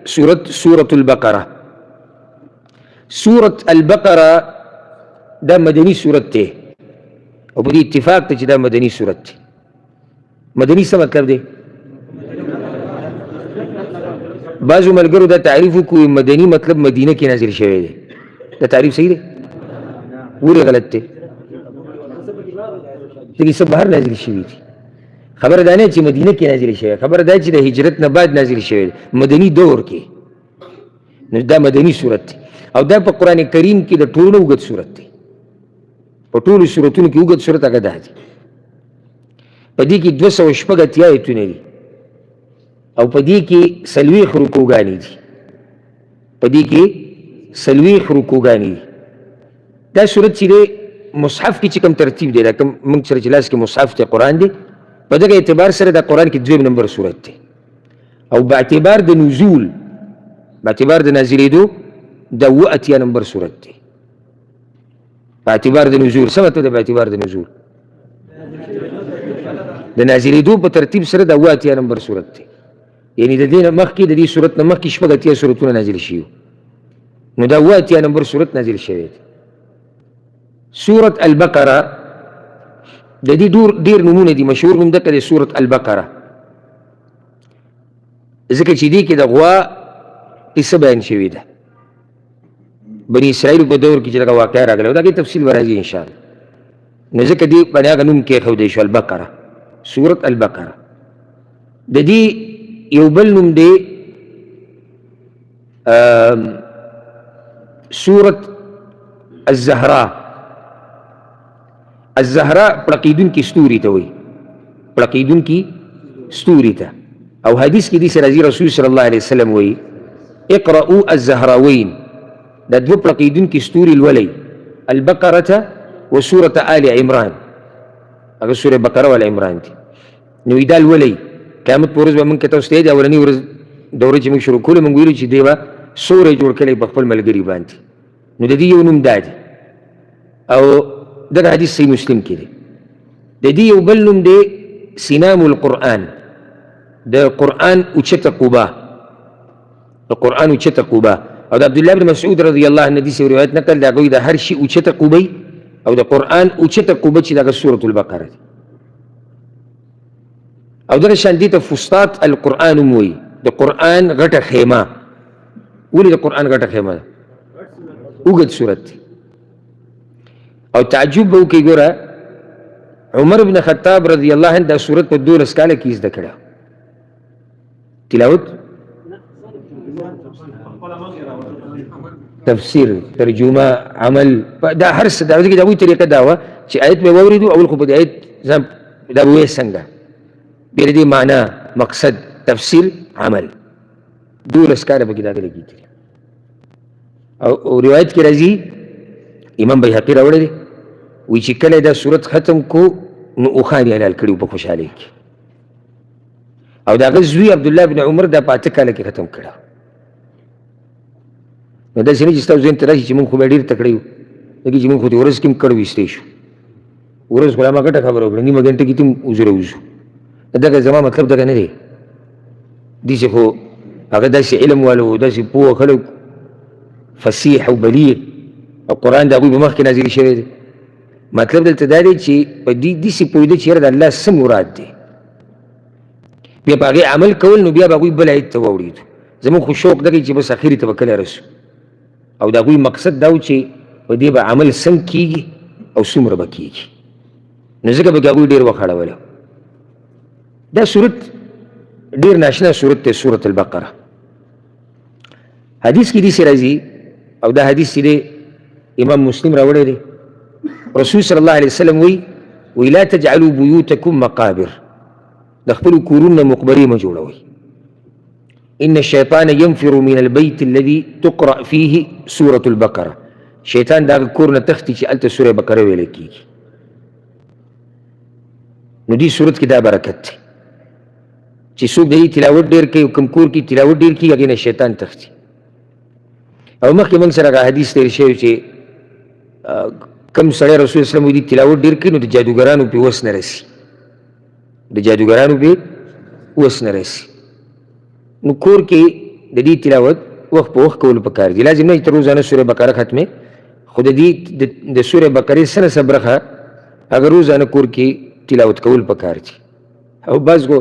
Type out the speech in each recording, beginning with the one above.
سورت سورة البقره. سورة البقره دا مدني سورت دی، او په دې اتفاق دی چې دا مدني سورت دی. مدني څه مطلب دی؟ بعضو ملګرو دا تعریف وکړو، مدني مطلب مدینه کې نازل شوی دی. دا تعریف صحیح دی؟ ولې غلط دی؟ ځکه څه بهر نازل شوي دي. خبره دا نه چې مدینه کې نازل شوی، خبره دا چې د هجرت نه بعد نازل شوی دی، مدني دور کې. نو دا مدني سورت دی، او دا په قرآن کریم کې د ټولو اوږد سورت دی. په ټولو سورتونو کې اوږد سورت هغه دا دی. په دې کې 286 آیتونه دي، او په دې کې 40 رکوګانې دي. په دې کې 40 رکوګانې دي. دا سورت چې دی مصحف کې چې کوم ترتیب دی، دا کوم موږ سره چې لاس کې مصحف دی قرآن دی، په دغه اعتبار سره دا قرآن کې دویم نمبر سورت دی. او په اعتبار د نزول، په اعتبار د نازلېدو دا 87 نمبر سورت دی. په اعتبار د نزول څه مطلب دی؟ په اعتبار د نزول د نازلېدو په ترتیب سره دا 87 نمبر سورت دی. یعنی د دې نه مخکې، د دې سورت نه مخکې 86 سورتونه نازل شوي، نو دا 87 نمبر سورت نازل شوی دی. سورة البقره د دې ډېر نومونه دي. مشهور نوم دغه دی سورة البقره، ځکه چې دې کې د غوا قصه بیان شوې ده. بني اسرائیل په دور کې چې دغه واقعه راغله، د هغې تفصیل به راځي انشاءالله. نو ځکه دې باندې هغه نوم کېښودی شو، البقره، سورة البقره. د دې یو بل نوم دی سورة الزهراء. الزهراء پړقېدونکي ستوري ته وایي، پړقېدونکي ستوري ته. او حدیث کې داسې راځي، رسول صلی الله علیه وسلم وایي اقرأوا الزهراوین، دا دوه پړقېدونکي ستوري لولئ، البقرة وسورة آل عمران. هغه سورة بقره وال عمران دي. نو دا لولئ. قیامت په ورځ به موږ که تاسو ته د اولنۍ ورځ دوره چې موږ شروع کولو، موږ ویلو چې دی به سوری جوړ کړی په خپل ملګري باندې. نو د دې یو نوم دا دی، او دغه حدیث صحیح مسلم کې دی. د دې یو بل نوم دی سنام القرآن، د قرآن اوچته قبه، د قرآن اوچته قبه. او د عبدالله بن مسعود رضی الله عنه داسې روایت نقل دی، هغوی د هر شي اوچته قبه او د قرآن اوچته قبه چې دغه سورة البقره دی. او دغه شان دې ته فسطاط القرآن هم وایي، د قرآن غټه خیمه. ولې د قرآن غټه خیمه ده؟ اوږد سورت دی. او تعجب به وکړي، ګوره عمر بن خطاب رضی الله عنه دا سورت په 12 کاله کې زده کړه. تلاوت، تفسیر، ترجمه، عمل، دا هر څه دا ځکه د هغوی طریقه دا وه چې آیت به واورېدو، اول خو په دې آیت ځان دا به وایې څنګه، بیا د دې معنا، مقصد، تفسیر، عمل، 12 کاله پکې دا لګېدلي. او روایت کې راځي، امام بیهقي راوړی دی، وایي چې کله دا سورت ختم کو نو اوښان یې حلال کړي په خوشحالۍ کې. او د هغه زوی عبدالله بن عمر دا په 8 کاله کې ختم کړه. نو داسې نه چې ستاسو ذهن ته راشي چې موږ خو به ډېر تکړه یو، ځکه چې موږ خو دې ورځ کې هم کړ ویستی شو. ورځ خو لا ما غټه خبره وکړه، نیمه ګنټه کې ته هم وزره وځو. دغه زما مطلب دغه نه دی. داسې خو هغه داسې علم والو، داسې پوه خلک، فصیح او بلیغ، او قرآن د هغوی په مخ کې نازل شوی دی. مطلب دلته دا دی چې په دې داسې پوهېده چې یاره د الله څه مراد دی، بیا په هغې عمل کول، نو بیا به هغوی بل آیت ته واوړېدو. زموږ خو شوق دغه چې بس اخري ته به کله رسو، او د هغوی مقصد دا و چې په دې به عمل څنګه کېږي او څومره به کېږي، نو ځکه به هغوی ډېر وخت اړولی. دا سورت ډېر ناشنا سورت دی، سورة البقره. حدیث کې داسې راځي، او دا حدیث چې دی امام مسلم راوړی دی، رسول صلی الله علیه وسلم وایي، وایي لا تجعلوا بیوتکم مقابر، د خپلو کورونو نه مقبرې مه جوړوئ. ان الشیطان ينفر من البيت الذي تقرأ فيه سورة البقرة، شیطان د هغه کور نه تښتي چې هلته سوره بقره ویل کېږي. نو دې سورت کې دا برکت دی چې څوک د دې تلاوت ډېر کوي، کوم کور کې تلاوت ډېر کېږي، هغې نه شیطان تښتي. او مخکې موږ سره هغه حدیث تېر شوی چې کوم سړی رسول اسلام وایي تلاوت ډېر کوي، نو د جادوګرانو پې وس نه رسي، د جادوګرانو پې وس نه رسي. نو کور کې د دې تلاوت وخت په وخت کول پکار دي. لازم نه چې ته روزانه سوره بقره ختمې، خو د دې د سوره بقرې څه نه څه برخه هغه روزانه کور کې تلاوت کول پکار دي. او بعض خو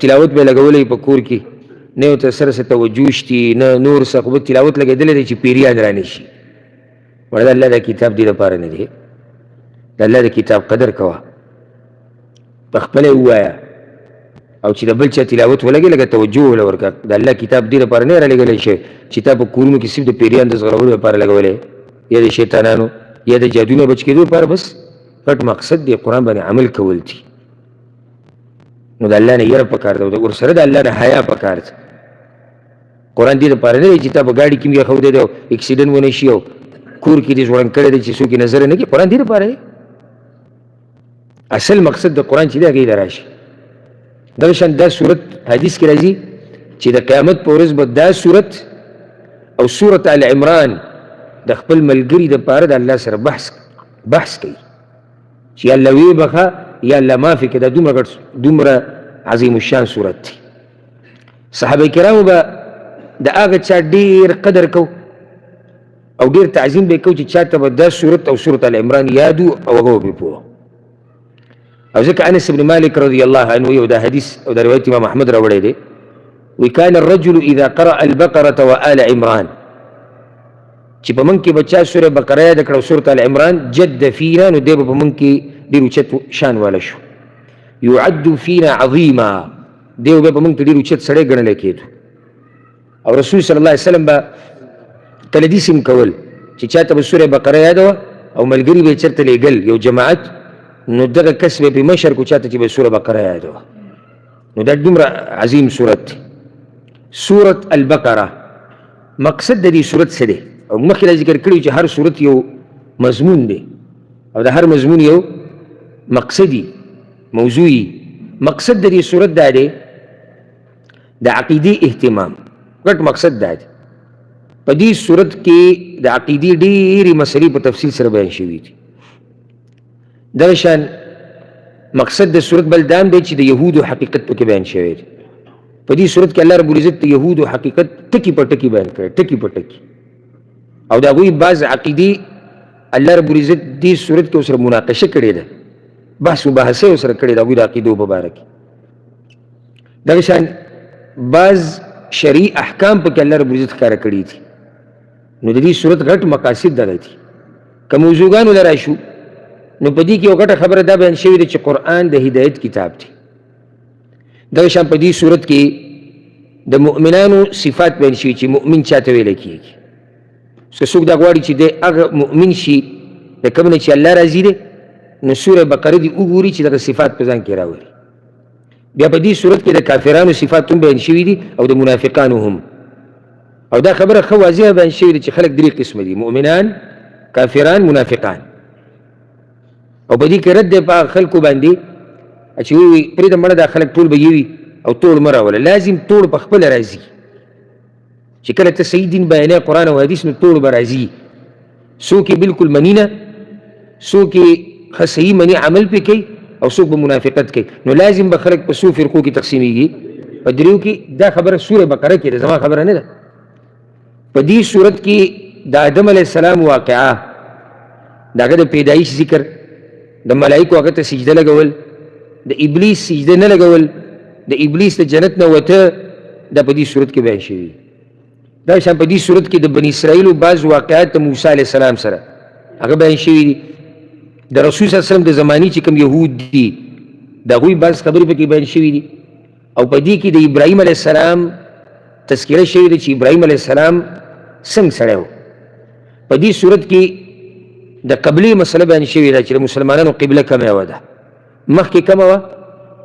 تلاوت به لګولی په کور کې، نه ورته سره څه توجه شتي نه نور څه، خو به تلاوت لګېدلی دی چې پیریان رانه شي. وړه د الله دا کتاب دې لپاره نه دی، د الله د کتاب قدر کوه، په خپله یې ووایه، او چې د بل چا تلاوت ولګې لږه توجه وله ورکړه. د الله کتاب دې لپاره نه رالېږلی شوی چې تا په کورونو کې صرف د پیریان د ځغلولو لپاره لګولی، یا د شیطانانو یا د جادو نه بچ کېدو لپاره. بس غټ مقصد دی قرآن باندې عمل کول دي. نو د الله نه یره پکار ده، او ورسره د الله نه حیا پکار ده. قرآن دې لپاره نه دی چې تا په ګاډي کې هم یخودی دی او اکسیډنټ ونه شي او کور کې دې ځوړند کړی دی چې څوک یې نظر نه کړي. قرآن دې لپاره دی. اصل مقصد د قرآن چې دی هغې له راشي. دغه شان دا سورت حدیث کې راځي چې د قیامت په ورځ به دا سورت او سورت آل عمران د خپل ملګري دپاره د الله سره بحث کوي چې یا الله ویې بخښه یا الله معافي کړه. دا دومره غټ دومره عظیم الشان سورت دی. صحابه کرامو به د هغه چا ډېر قدر کو او ډېر تعظیم به یې کو چې چا ته به دا سورت او سورت آل عمران یادو او هغه به پرې پوه. او ځکه انس بن مالک رضی الله عنه یو دا حدیث او دا روایت امام احمد راوړی دی، وی کان الرجل اذا قرأ البقرة وآل عمران، چې په موږ کې به چا سوره بقره یاده کړه او سورة آل عمران جد فینا، نو دی به په موږ کې ډېر اوچت شان والا شو. یعد فینا عظیما، دی به په موږ کې ډېر اوچت سړی ګڼلی کېدو. او رسول صلی الله علیه وسلم به کله داسې هم کول چې چا ته به سوره بقره یاده وه او ملګري به یې چېرته لېږل یو جماعت، نو دغه کس به پرې مشر کو چا ته چې به سوره بقره یاده وه. نو دا دومره عظیم سورت دی. سورت البقره مقصد د دې سورت څه دی؟ او مخکې دا ذکر کړي چې هر سورت یو مضمون دی او د هر مضمون یو مقصدي موضوعي. مقصد د دې سورت دا دی د عقیدې اهتمام، غټ مقصد دا دی. په دې صورت کې د عقیدې ډېرې مسلې په تفصیل سره بیان شوي دي. دغه شان مقصد د صورت بل دام دی چې د یهودو حقیقت پکې بیان شوی دی. په دې صورت کې الله رب العزت د یهودو حقیقت ټکي په ټکي بیان کړی، ټکي په ټکي، او د هغوی بعض عقیدې الله رب العزت دې صورت کې ورسره مناقشه کړې ده، بحث مباحثه یې ورسره کړې ده هغوی د عقیدو په باره کې. دغه شان بعض شرعي احکام پکې الله رب العزت ښکاره کړي دي. نو د دې صورت غټ مقاصد دغه دي. که موضوعګانو له راشو نو په دې کې یو غټه خبره دا بیان شوې ده چې قرآن د هدایت کتاب دی. دغه شان په دې صورت کې د مؤمنانو صفات بیان شوي چې مؤمن چاته ویل کېږي. که څوک دا غواړي چې دی هغه مؤمن شي د کوم نه چې الله راضي دی، نو سوره بقره دې وګوري چې دغه صفات په ځان کې راولي. بیا په دې صورت کې د کافرانو صفات هم بیان شوي دي او د منافقانو هم. او دا خبره ښه واضحه بیان شوې ده چې خلک درې قسمه دي، مؤمنان، کافران، منافقان. او په دې کې رد دی په هغه خلکو باندې چې وایي پرېږده مړه دا خلک ټول به یې وي او توړ مه راوله. لازم توړ په خپله راځي چې کله ته صحیح دین بیانې قرآن او حدیث، نو توړ به راځي. څوک یې بالکل مني نه، څوک یې ښه صحیح مني عمل پرې کوي، او څوک به منافقت کوي. نو لازم به خلک په څو فرقو کې تقسیمیږي؟ په دریو کې. دا خبره سوره بقره کې ده، زما خبره نه ده. په دې صورت کې د آدم علیه السلام واقعه، د هغه د پیدایش ذکر، د ملایکو هغه ته سجده لګول، د ابلیس سجده نه لګول، د ابلیس د جنت نه وته، دا په دې صورت کې بیان شوي. دا شان په دې صورت کې د بني اسرائیلو بعض واقعات د موسی علیه السلام سره هغه بیان شوي دي. د رسول صلی الله علیه وسلم د زمانې چې کوم یهود دي د هغوی بعض خبرې پکې بیان شوي دي. او په دې کې د ابراهیم علیه السلام تذکره شوې ده چې ابراهیم علیه السلام څنګه سړی و. په دې صورت کې د قبلې مسله بیان شوې ده چې د مسلمانانو قبله کومه یوه ده، مخکې کومه وه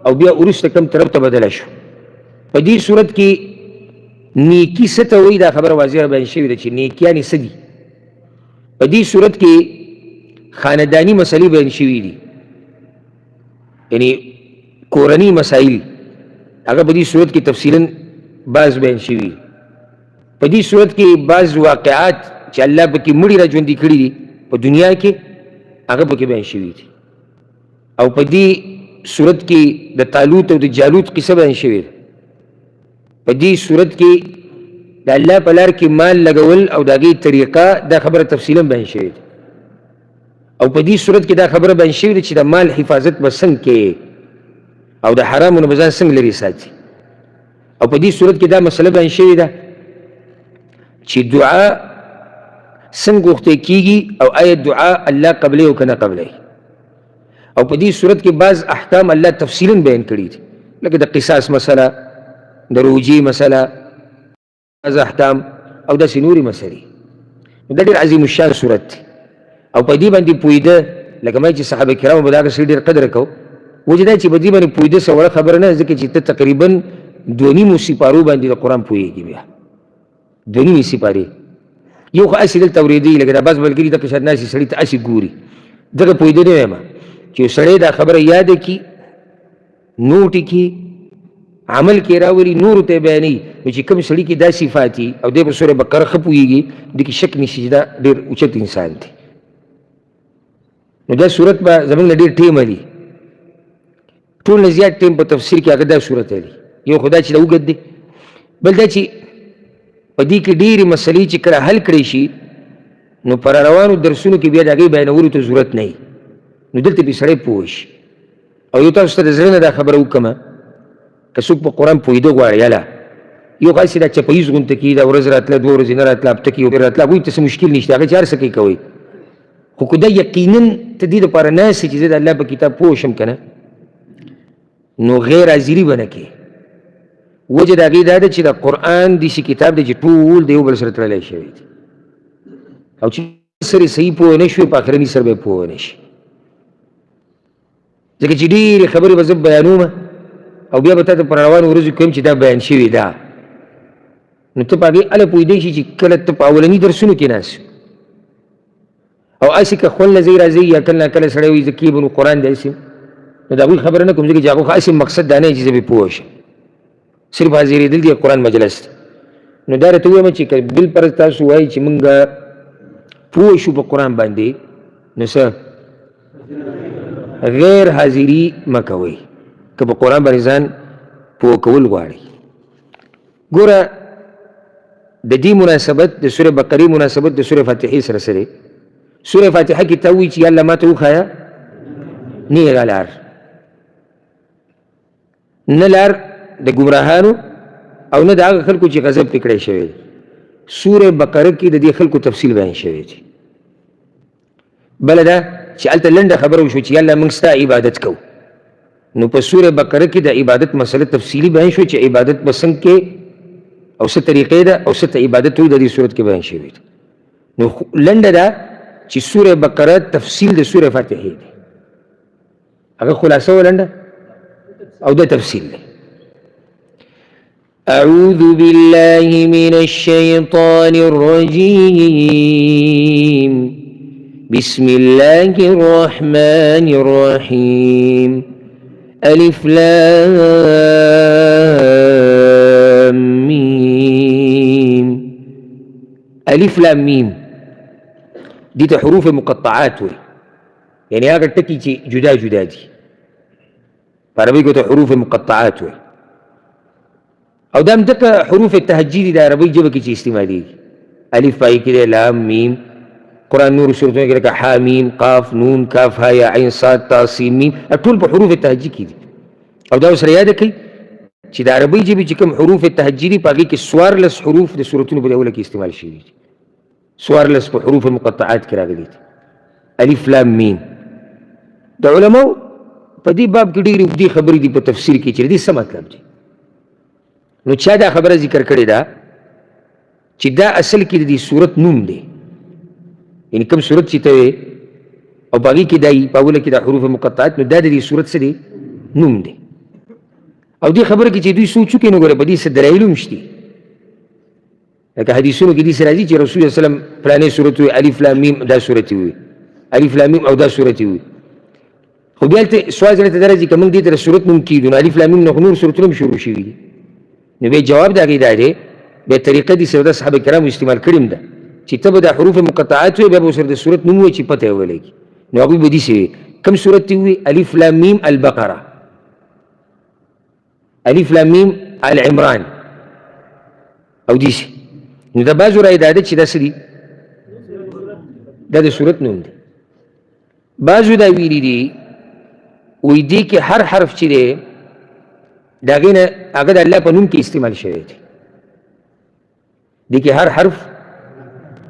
او بیا وروسته کوم طرف ته بدله شو. په دې صورت کې نیکی څه ته وایي دا خبره واضحه بیان شوې ده چې نیکیانې څه دي. په دې صورت کې خانداني مسلې بیان شوې دي، یعنی کورني مسایل هغه په دې صورت کې تفصیلا بعض بیان شوي دي. په دې صورت کې بعض واقعات چې الله پکې مړي را ژوندي کړي دي په دنیا کې هغه پکې بیان شوي دي. او په دې صورت کې د طالوت او د جالوت قصه بیان شوې ده. په دې صورت کې د الله په لار کې مال لګول او د هغې طریقه، دا خبره تفصیلا بیان شوې ده. او په دې صورت کې دا خبره بیان شوې ده چې د مال حفاظت به څنګه کوي او د حرامو نه به ځان څنګه لرې ساتي. او په دې صورت کې دا مسله بیان شوې ده چې دعا څنګه غوښتل کېږي او آیا دعا الله قبلوي او که نه قبلوي. او په دې صورت کې بعض احکام الله تفصیلا بیان کړي دي، لکه د قصاص مسله، د روجې مسله، بعض احکام او داسې نورې مسلې. نو دا ډېر عظیم الشان صورت دی. او په دې باندې پوهېده، لکه ما چې صحابه کرامو به د هغه سړي ډېر قدر کوو، وجه دا چې په دې باندې پوهېده څه وړه خبره نه، ځکه چې ته تقریبا 2.5 سپارو باندې د قرآن پوهېږي. بیا 2.5 سپارې یو خو هسې دلته اورېدی، لکه دا بعض ملګري دغه شان ناستې سړي ته هسې ګوري، دغه پوهېده نه وایم چې یو سړی دا خبره یاده کړي، نوټ یې کړي، عمل کې راولي، نورو ته یې بیانوي. نو چې کوم سړي کې دا صفات وي او دی په سورې بقره ښه پوهېږي، دې کې شک نشي چې دا ډېر اوچت انسان دی. نو دا صورت به زموږ نه ډېر ټیم علي، ټول نه زیات ټیم په تفسیر کې هغه دا صورت علي. یو خو دا چې دا اوږد دی، بل دا چې په دې کې ډېرې مسلې چې کله حل کړی شي نو پر روانو درسونو کې بیا د هغې بیانولو ته ضرورت نه وي، نو دلته پرې سړی پوه شي. او یو تاسو ته د زړه نه دا خبره وکړم، که څوک په قرآن پوهېده غواړي، یاله یو خو هسې دا چپه ییز غونته کېږي، دا ورځ راتله، 2 ورځې نه راتله، هفته کې یو راتله، هغوی ته څه مشکل نشته، هغه چې هر څه کوي کوي. خو که دا یقینا ته دې دپاره ناست یې چې زه د الله په کتاب پوه شم که نه، نو غیر حاضري به نه کوې. وجه د هغې دا ده چې د قرآن داسې کتاب دی چې ټول د یو بل سره تړلی شوی دی، او چې سره صحیح پوه نه شوې په اخرني سره به پوه نه شي، ځکه چې ډېرې خبرې به زه بیانوم او بیا به تا ته په روانو ورځو کې چې دا بیان شوې ده، نو ته په هغې هله پوهېدی شي چې کله ته په اولني درسونو کې ناست. او هسې که خپل نه ځای راځي یا کله ناکله سړی وایي زه کېږم نو قرآن دی هسې، نو د هغوی خبره نه کوم، ځکه چې هغو خو هسې مقصد دا نه چې زه پرې پوه شم، صرف حاضرېدل دي قرآن مجلس ته. نو دا راته ووایم چې که بل پر تاسو وایي چې موږ پوه شو په قرآن باندې، نو څه غیر حاضري مه کوئ که په قرآن باندې ځان پوه کول غواړئ. ګوره د دې مناسبت د سورې بقرې مناسبت د سورې فاتحې سره څه دی؟ سورې فاتحه کې ته وایي چې یا الله ما ته وښایه نیغه لار، نه لار د ګمراهانو او نه د هغه خلکو چې غضب پرې کړی شوی دی. سورې بقره کې د دې خلکو تفصیل بیان شوی دی. بله دا چې هلته لنډه خبره وشوه چې یا الله موږ ستا عبادت کوو، نو په سورې بقره کې د عبادت مسله تفصیلي بیان شوه چې عبادت به څنګه کې او څه طریقې ده او څه ته عبادت وایي، د دې صورت کې بیان شوی دی. نو لنډه ده چې سورې بقره تفصیل د سورې فاتحې دی، هغه خلاصه ولنډه او دا تفصیل دی. أعوذ بالله من الشيطان الرجيم، بسم الله الرحمن الرحيم، ألف لام ميم. ألف لام ميم دي حروف مقطعات وي، يعني هغه ټکي چې جدا جدا دي، په عربي کې ورته حروف مقطعات وي. او دا هم دغه حروف تهجي دي د عربي ژبه کې چې استعمالېږي، الف پای کې دی، لام میم، قرآن نور سورتونو کې لکه حا میم قاف نون کاف ها یا عین صاد تا سین میم، ټول په حروف تهجي کې دي. او دا ورسره یاده کړئ چې د عربي ژبې چې کوم حروف تهجي دي په هغې کې 14 حروف د سورتونو په اوله کې استعمال شوي دي، 14 په حروف مقطعات کې راغلي دي. الف لام میم د علماو په دې باب کې ډېرې اوږدې خبرې دي په تفسیر کې چې د دې څه مطلب دی. نو چا دا خبره ذکر کړې ده چې دا اصل کې د دې سورت نوم دی، یعنی کوم سورت چې ته وې او په هغې کې دا په اوله کې دا حروف مقطعات، نو دا د دې سورت څه دی؟ نوم دی. او دې خبره کې چې دوی سوچ وکړي نو ګوره په دې څه دلایل هم شته، لکه حدیثونو کې داسې راځي چې رسول الله صلی الله علیه وسلم فلانې سورت ووایي، الف لام میم دا سورت یې ووایي، الف لام میم او دا سورت یې ووایي. خو بیا هلته سوال زړه ته دا راځي که موږ دې ته د سورت نوم کېږدو نو الف لام میم نه خو نور سورتونه هم شروع شوي دي. نو بیا جواب د هغې دا دی، بیا طریقه دې سره د صحابه کرامو استعمال کړې هم ده چې ته به دا حروف مقطعات وایې، بیا به ورسره د سورت نوم ووایې چې پته یې ولګي. نو هغوی به داسې وایي، کوم سورت یې ووایي؟ الف لام میم البقره، الف لام میم آل عمران، او داسې. نو د بعضو رایې دا ده چې دا څه دي؟ دا د سورت نوم دی. بعضو دا ویلي دي وایي دې کې هر حرف چې دی د هغې نه هغه د الله په نوم کې استعمال شوی دی. دې کې هر حرف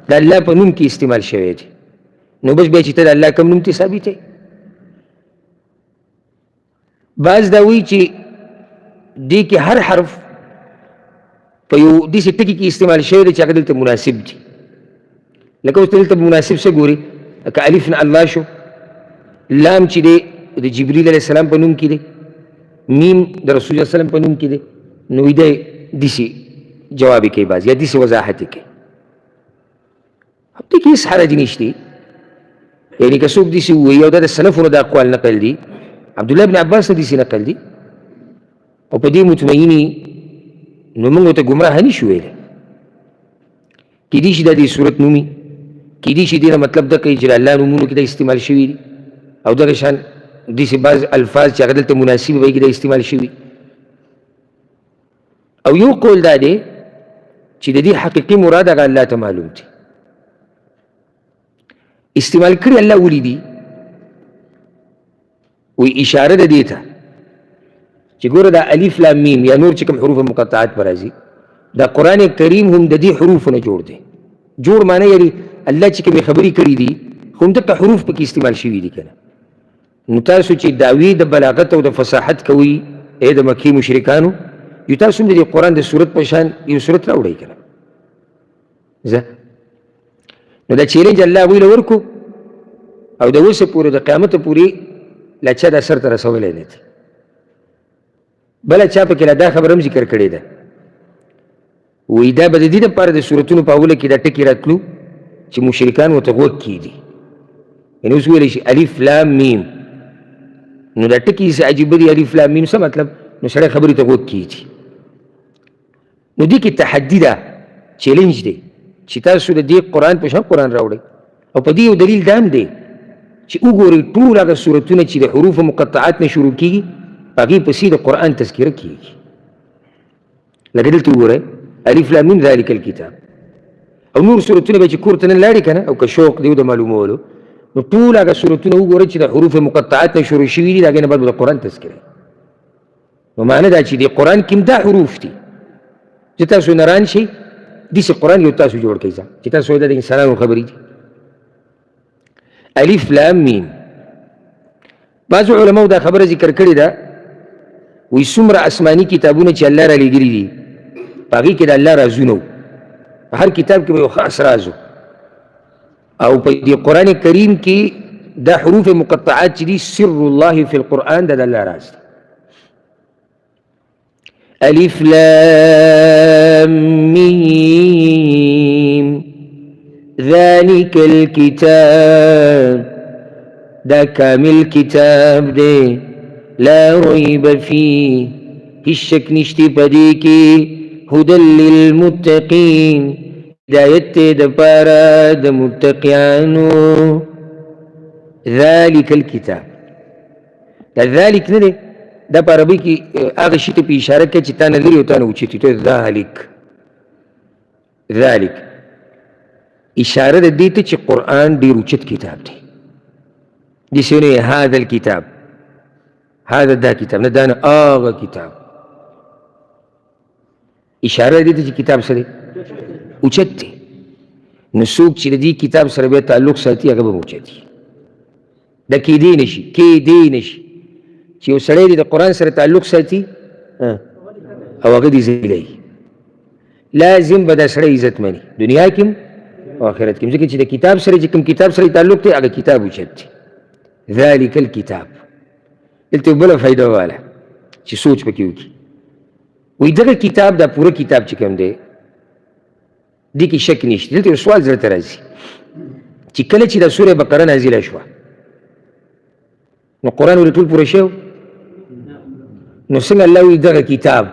د الله په نوم کې استعمال شوی دی. نو بس بیا چې ته د الله کوم نوم ته ثابت دی. بعض دا وایي چې دې کې هر حرف په یو داسې ټکي کې استعمال شوی دی چې هغه دلته مناسب دی. لکه اوس دلته مناسب څه ګوري، لکه الف نه الله شو، لام چې دی د جبریل علیه السلام په نوم کې دی، میم د رسول الله وسلم په نوم کې دی. نو دی داسې جواب یې کوي بعض یا داسې وضاحت یې کوي. دې کې هېڅ حرج نشته. یعنې که څوک داسې ووایي، او دا د سلفو نه دا اقوال نقل دي، عبدالله بن عباس نه داسې نقل دي، او په دې مطمئني، نو موږ ورته ګمراه نه شو ویلی. کیدای شي دا دې صورت نومي، کیدای شي دې نه مطلب دا کوي چې د الله نومونو کې دا استعمال شوي دي، او دغه شان داسې بعض الفاظ چې هغه دلته مناسب وي کې دا استعمال شوي. او یو قول دا دی چې د دې حقیقي مراد هغه الله ته معلوم دی. استعمال کړي الله ولي دي، وی اشاره ده دې ته چې ګوره دا الف لام میم یا نور چې کوم حروف مقطعات پر راځي، دا قرآن کریم هم د دې حروفو نه جوړ دی. جوړ معنی یعنی الله چې کومې خبرې کړې دي خو همدغه حروف پکې استعمال شوي دي که نه. نو تاسو چې دعوې د بلاغت او د فصاحت کوئ ای د مکې مشرکانو، یو تاسو هم د دې قرآن د سورت په شان یو سورت راوړئ که نه. ځه نو دا چیلنج الله هغوی له ورکړو، او د اوسه پورې د قیامته پورې لا چا دا سر ته رسولی نه دی. بله چا پکې لا دا خبره هم ذکر کړې ده، وایي دا به د دې دپاره د سورتونو په اوله کې دا ټکي راتلو چې مشرکان ورته غوږ کښېږدي. یعنې اوس وویلی شي الف لام میم، نو دا ټکي څه عجیبه دي، الف لام میم څه مطلب؟ نو سړی خبرې ته غوږ کښېږدي. نو دې کې تحدي ده، چیلنج دی چې تاسو د دې قرآن په شان قرآن راوړئ. او په دې یو دلیل دا هم دی چې وګورئ ټول هغه سورتونه چې د حروف مقطعات نه شروع کېږي په هغې پسې د قرآن تذکره کېږي. لکه دلته وګورئ الف لام میم ذلک الکتاب، او نور سورتونه به چې کور ته نن لاړې که نه، او که شوق دی د معلومولو، نو ټول هغه سورتونه وګورئ چې د حروف مقطعات نه شروع شوي دي، د هغې نه بعد به د قرآن تذکره. نو معنی دا چې د قرآن کې هم دا حروف دي چې تاسو نران شئ، داسې قرآن یو تاسو جوړ کړئ چې تاسو دا د انسانانو خبرې دي. الف لام میم. بعضو علماو دا خبره ذکر کړې ده، وایي څومره آسماني کتابونه چې الله رالیږلي دي په هغې کې د الله رازونه وو، په هر کتاب کې به یو خاص راز و، او په دې قرآن کریم کې دا حروف مقطعات چې دي سر الله فی القرآن، دا د الله راز دی. الف لام میم ذلك الكتاب، دا کامل کتاب دی، لا ریب فیه، هیڅ شک نشته په دې کې، هدى للمتقین، هدایت دی دپاره د متقیانو. ذلك الكتاب، دا ذلك نه دی، دا په عربي کې هغه شي ته په اشاره کوي چې تا نه لرې او تا نه اوچت وي، ته ذلک. ذلک اشاره ده دې ته چې قرآن ډېر اوچت کتاب دی. داسې نه هذا الكتاب، هذا دا کتاب نه، دا نه هغه کتاب. اشاره دې ته چې کتاب څه دی؟ اوچت دی. نو څوک چې د دې کتاب سره بیا تعلق ساتي هغه به هم اوچت وي. دا کېدی نه شي، کېدی نه شي چې یو سړی دې د قرآن سره تعلق ساتي او هغه دې ذلیله وي. لازم به دا سړی عزت مني دنیا کې هم او آخرت کې هم، ځکه چې د کتاب سره چې کوم کتاب سره تعلق دی هغه کتاب اوچت دی. ذلک الکتاب. دلته یو بله فایده واله چې سوچ پکې وکړي، وایي دغه کتاب، دا پوره کتاب چې کوم دی دې کې شک نشته. دلته یو سوال زړه ته راځي چې کله چې دا سوره بقره نازله شوه نو قرآن ولې ټول پوره شوی؟ نو څنګه الله وایي دغه کتاب؟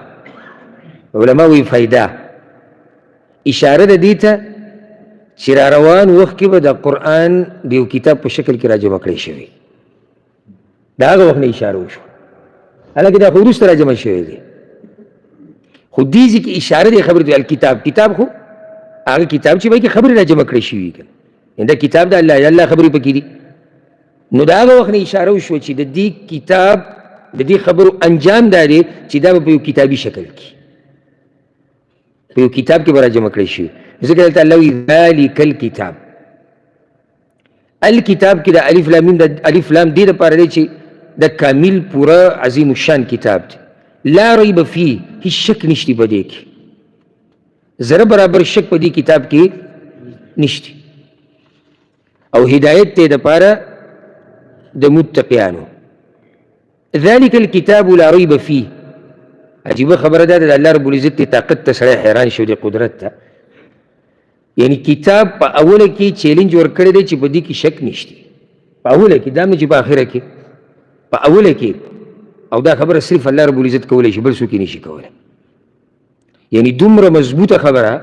علما وایي فایده اشاره ده دې ته چې را روان وخت کې به د قرآن د یو کتاب په شکل کې راجمع کړی شوی. د هغه وخت نه اشاره وشوه، حالانکه دا خو وروسته راجمع شوی دی، خو دې ځای کې اشاره دې خبرې ته الکتاب، کتاب خو هغه کتاب چې پکې خبرې راجمع کړې شوي که نه، دا کتاب د الله، الله خبرې پکې دي. نو د هغه وخت نه اشاره وشوه چې د دې کتاب د دې خبرو انجام دا دی چې دا به په یو کتابي شکل کې، په یو کتاب کې به راجمع کړی شي. ځکه دلته الله وایي ذلک الکتاب. الکتاب کې د الف لام میم، د الف لام دې دپاره دی چې د کامل پوره عظیم الشان کتاب دی، لا ریب فیه، هیڅ شک نشتی په دې کې، ذره برابر شک په دې کتاب کې نشتی، او هدایت ته دپاره د متقیانو. ذلك الكتاب لا ريب فيه. عجیبه خبره ده، د الله رب العزت طاقت ته سړی حیران شو، د قدرت ته. یعنی کتاب په اوله کې چیلنج ورکړی دی چې په دې کې شک نشتی، په اوله کې، دا نه چې په آخره کې، په اوله کې. او دا خبره صرف الله رب العزت کولی شي، بل څوک یې نشي کولی. یعنی دومره مضبوطه خبره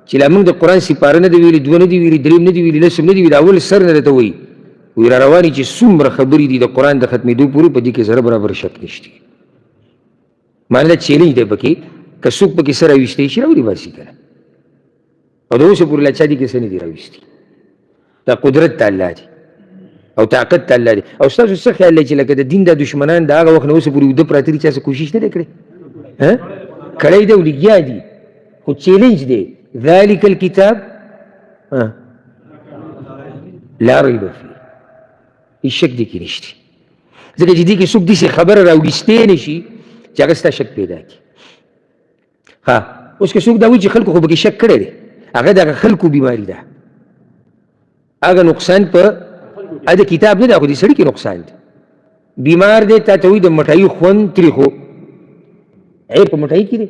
چې لا موږ د قرآن سپاره نه دی ویلي، دوه نه دی ویلي، دریم نه دی ویلي، لسم نه دی ویلي، اول سر نه درته وایي، وایي را روانې چې څومره خبرې دي د قرآن د ختمېدو پورې په دې کې ذره برابر شک نشتی. معنی دا چیلنج دی پکې، که څوک پکې څه راویستی شي راولي باسي که نه، او د اوسه پورې لا چا دې کې څه نه دي راویستي. دا قدرت د الله دی او طاقت د الله دی. او ستاسو څه خیال دی چې لکه د دین دا دښمنان د هغه وخت نه اوسه پورې اوده پراته دي، چا څه کوشش نه دی کړی؟ کړی دی او لګیا دي، خو چیلنج دی. ذلک الکتاب لا ریب فیه، هېڅ شک دې کې نشته، ځکه چې دې کې څوک داسې خبره راویستی نه شي چې هغه ستا شک پیدا کړي. ها اوس که څوک دا وایي چې خلکو خو پکې شک کړی دی، هغه د هغه خلکو بیماري ده، هغه نقصان په د کتاب نه ده، خو د سړي کې نقصان دی. بیمار دی، تا ته وایي د مټایي خوند تریخو، عیب په مټایي کې دی،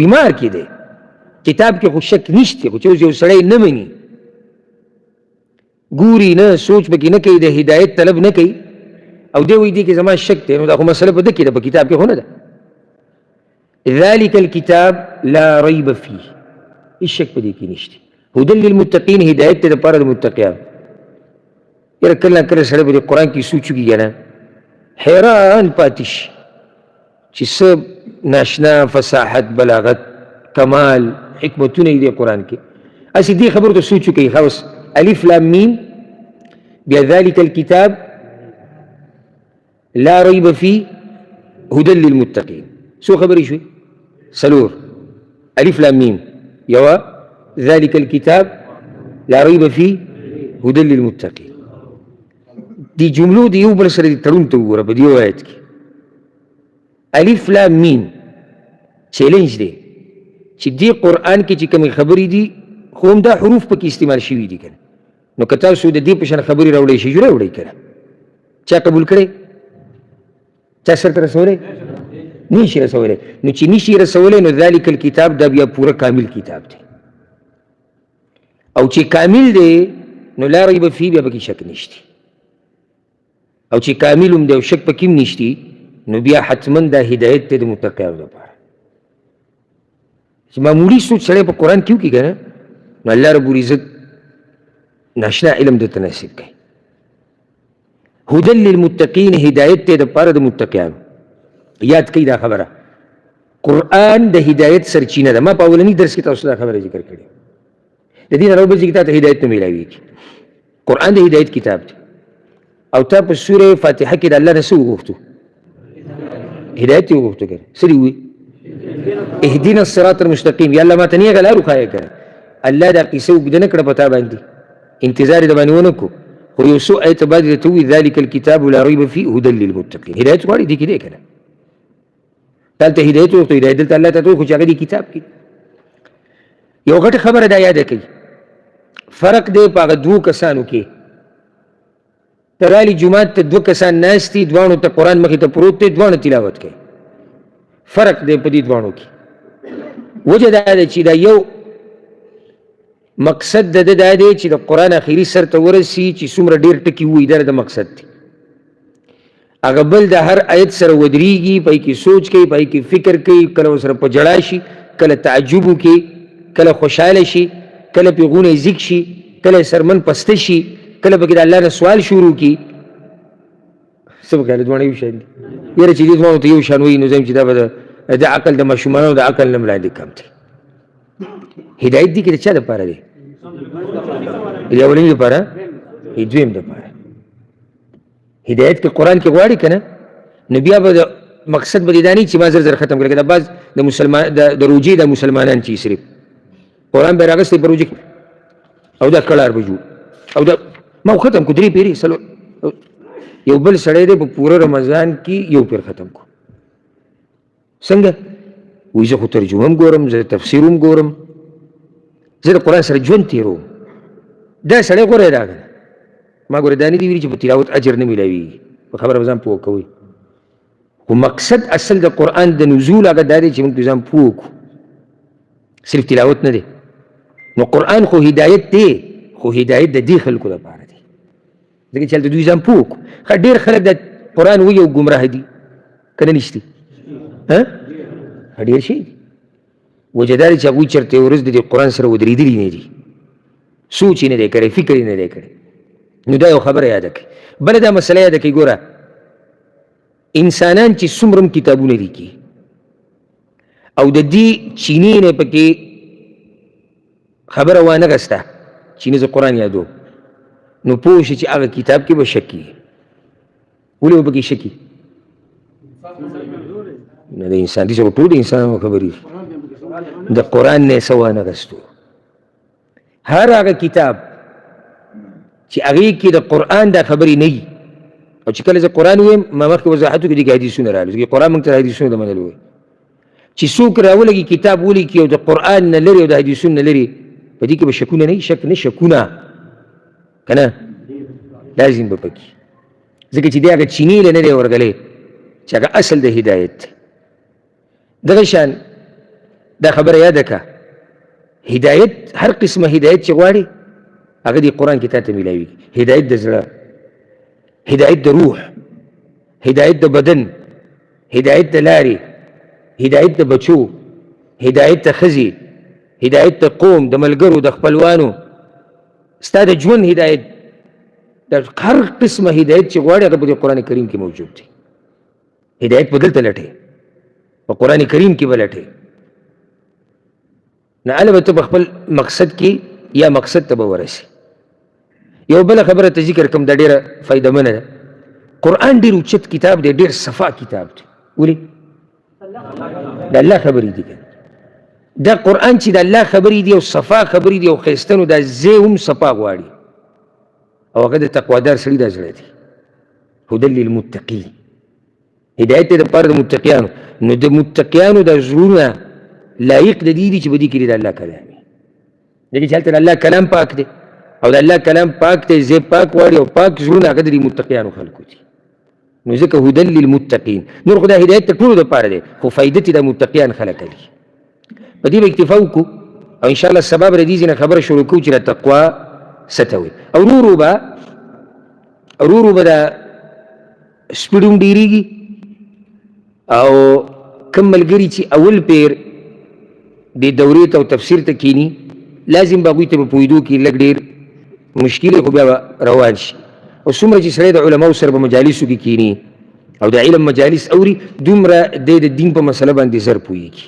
بیمار کې دی. کتاب کې خو شک نشته، خو چې اوس یو سړی نه مني، ګوري نه، سوچ پکې نه کوي، د هدایت طلب نه کوي، او دی وایي دې کې زما شک دی، نو دا خو مسله په ده کې ده، په کتاب کې خو نه ده. ذلك الكتاب لا ريب فيه، هیڅ شک په دې کې نشته. هدى للمتقین، هدایت ته دپاره د متقیانو. یاره کله نا کله سړی په دې قرآن کې سوچ وکړي که نه، حیران پاتې شي چې څه ناشنا فصاحت، بلاغت، کمال، حکمتونه یې دی قرآن کې. هسې دې خبرو ته سوچ وکړي. ښه اوس الف لام میم، بیا ذلك الكتاب لا ريب فيه هدى للمتقين. څو خبرې شوې؟ څلور. الف لام میم یوه، ذلك الكتاب لا ريب فيه هدى للمتقين. دې جملو د یو بل سره د تړون ته وګوره په دې یو آیت کې. الف لام میم چیلنج دی چې دې قرآن کې چې کومې خبرې دي، خو همدا حروف پکې استعمال شوي دي که نه، نو که تاسو د دې په شان خبرې راوړی شئ، راوړئ که نه. چا قبول کړی؟ چا سرته رسولی؟ نه شي رسولی. نو چې نه شي رسولی، نو ذلک الکتاب دا بیا پوره کامل کتاب دی، او چې کامل دی نو لا ریب فيه، بیا پکې شک نشته، او چې کامل هم دی او شک پکې هم نشته، نو بیا حتما دا هدایت دی د متقیانو دپاره. چې معمولي سوچ سړی په قرآن کې وکړي که نه، نو الله رب العزت ناشنا علم درته نصیب کوي. هدى للمتقین، هدایت دی دپاره د متقیانو. یاد کړئ دا خبره، قرآن د هدایت سرچینه ده. ما په اولني درس کې تاسو دا خبره ذکر کړې، د دې نه راوبل چې تا ته هدایت نه میلاویږي. قرآن د هدایت کتاب دی، او تا په سوره فاتحه کې د الله نه څه وغوښتو؟ هدایت یې وغوښتو که نه؟ څه دې وویل؟ اهدنا الصراط المستقیم، یا الله ما ته نیغه لار وښایه که نه. الله دا قصه اوږده نه کړه په تا باندې، انتظار یې د باندې ونه کړو، خو یو څو ایته بعد یې درته وویل ذلک الکتاب لا ریب فیه هدی للمتقین. هدایت غواړي دې کې دی که نه؟ دلته هدایت وغوښتو، هدایت دلته الله ته وښو چې هغه دې کتاب کې. یو غټه خبره دا یاده کړئ، فرق دی په هغه دوو کسانو کې. ته رالي جومات ته دوه کسان ناست دي، دواړو ته قرآن مخې ته پروت دی، دواړو تلاوت کوي. فرق دی په دې دواړو کې. وجه دا ده چې دا یو مقصد د ده دا دی چې د قرآن اخري سر ته ورسي، چې څومره ډېر ټکي ووایي، دا د مقصد دی. هغه بل د هر آیت سره ودرېږي، په کې سوچ کوي، په کې فکر کوي، کله ورسره په ژړا شي، کله تعجب وکړي، کله خوشحاله شي، کله پې غونی زیږ شي، کله یې سرمن پسته شي، کله پکې د الله نه سوال شروع کړي. څه به خیال دواړه یو شان دي؟ یاره چې دې دواړو ته یو شان وایي، نو زه وایم چې دا به د عقل د ماشومانو د عقل نه هم لاندې کم دی. هدایت دي کې د چا دپاره دی؟ د اولني دپاره، دویم دپاره. هدایت کې قرآن کې غواړي که نه، نو بیا به مقصد به دې دا نه چې ما زر زر ختم کړی. که دا بعض د مسلمان د روژې د مسلمانان چې صرف قرآن به یې راغستی په روژه کې او دا کړار به جوړ او دا ما ختم کړو درې پېرې څلور. یو بل سړی دی په پوره رمضان کې یو پېر ختم کړو. څنګه؟ وایي زه خو ترجمه هم ګورم، زه تفسیر هم ګورم، زه د قرآن سره ژوند تېروم. دا سړی غوره دی. هغه ما ګوره دا نه دي ویلي چې په تلاوت اجر نه میلاویږي، په خبره به ځان پوه کوئ. خو مقصد اصل د قرآن د نزول هغه دا دی چې موږ ځان پوه کړو، صرف تلاوت نه دی. نو قرآن خو هدایت دی، خو هدایت د دې خلکو لپاره دی، ځکه چې هلته دوی ځان پوه کړو. ښه ډېر خلک د قرآن وایي او ګمراه دي که نه نشتي؟ ښه ډېر شي دي. وجه دا دی چې هغوی چېرته یوه ورځ د دې قرآن سره ودرېدلي نه دي، سوچ یې نه دی کړی، فکر یې نه دی کړی. نو دا یو خبره یاده کړئ. بله دا مسله یاده کړئ، ګوره انسانان چې څومره هم کتابونه لیکي او د دې چینې نه پکې خبره وانه غسته چې نه زه قرآن یادوم، نو پوه شي چې هغه کتاب کې به شک کېږي. ولې به پکې شک؟ نه د انسان دي، چې ټول د انسانانو خبرې د قرآن نه یې څه وانه غستو. هر هغه کتاب چې هغې کې د قرآن دا خبرې نه وي، او چې کله زه قرآن ووایم ما مخکې وضاحت وکړو، دې کې حدیثونه راغلي، ځکه قرآن موږ ته حدیثونه د منلو وایي. چې څوک راولګي کتاب ولیکي او د قرآن نه لري او د حدیثونو نه لري، په دې کې به شکونه نه وي، شک نه شکونه که نه لازم به پکې، ځکه چې دی هغه چینې له نه دی ورغلی چې هغه اصل د هدایت دی. دغه شان دا خبره یاده کړه، هدایت هر قسمه هدایت چې غواړي هغه د قرآن کې تا ته میلاویږي. هدایت د زړه، هدایت د روح، هدایت د بدن، هدایت د لارې، هدایت د بچو، هدایت د ښځې، هدایت د قوم، د ملګرو، د خپلوانو، ستا د ژوند هدایت، د هر قسمه هدایت چې غواړي هغه په دې قرآن کریم کې موجود دی. هدایت په دلته لټې، په قرآن کریم کې به لټې. نو هله به ته په خپل مقصد کې یا مقصد ته به ورسې. یو بله خبره ته ذکر کوم، دا ډېره فایدهمنه ده. قرآن ډېر اوچت کتاب دی، ډېر صفا کتاب دی. ولې؟ د الله خبرې دي. دا قرآن چې د الله خبرې دي او صفا خبرې دي او ښایسته، نو دا ځای هم صفا غواړي، او هغه د تقوادار سړي دا زړه دی، هدى للمتقین، هدایت دی دپاره د متقیانو. نو د متقیانو دا زړونه لایق د دې دي چې په دې کې د الله کلام وي، ځکه چې هلته د الله کلام پاک دی، او د الله کلام پاک دی، ځای پاک غواړي، او پاک زړونه هغه د دې متقیانو خلکو دي. نو ځکه هدى للمتقین. نور خو دا هدایت د ټولو دپاره دی، خو فایده ترې دا متقیان خلک لري. په دې به اکتفا وکړو او انشاءالله سبا به د دې ځای نه خبره شروع کوو چې د تقوا څه ته وایي. او ورو ورو به دا سپیډ هم ډېرېږي، او کوم ملګري چې اول پیر دې دورې ته او تفسیر ته کښېني، لازم به هغوی ته په پوهېدو کې لږ ډېر مشکل وي، خو بیا به روان شي. او څومره چې سړی د علماو سره په مجالسو کې کښېني او د علم مجالس اوري، دومره دی د دین په مسله باندې زر پوهېږي.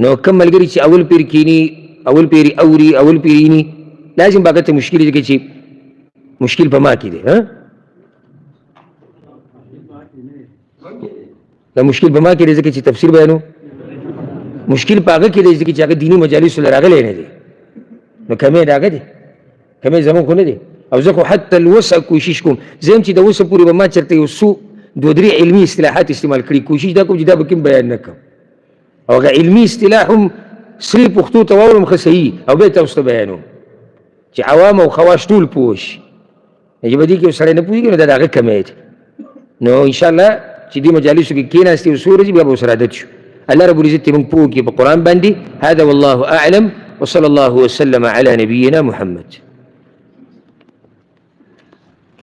نو کوم ملګري چې اول پیر کښېني، اول پیر یې اوري، اول پیر یې ویني، لازم به هغه ته مشکل وي، ځکه چې مشکل په ما کې دی. دا مشکل په ما کې دی ځکه چې تفسیر بیانو. مشکل په هغه کې دی ځکه چې هغه دیني مجالسو له راغلی نه دی، نو کمی د هغه دی، کمی زموږ خو نه دی. او زه خو حتی الوسع کوشش کوم، زه هم چې د اوسه پورې به ما چېرته یو څو دوه درې علمي اصطلاحات استعمال کړي، کوشش دا کوم چې دا به کوم بیان نه کړم، او هغه علمي اصطلاح هم سرې پښتو ته واورم ښه صحیح، او بیا تاسو ته بیانوم چې عوام او خواص ټول پوه شي. چې په دې کې یو سړی نه پوهېږي نو دا د هغه کمی دی. نو انشاءالله چې دې مجالسو کې کېناستې او څو ورځې بیا به ورسره عادت شو. الله رب العزت دې موږ پوه کړي په قرآن باندې. هذا والله أعلم، وصلى الله وسلم على نبينا محمد.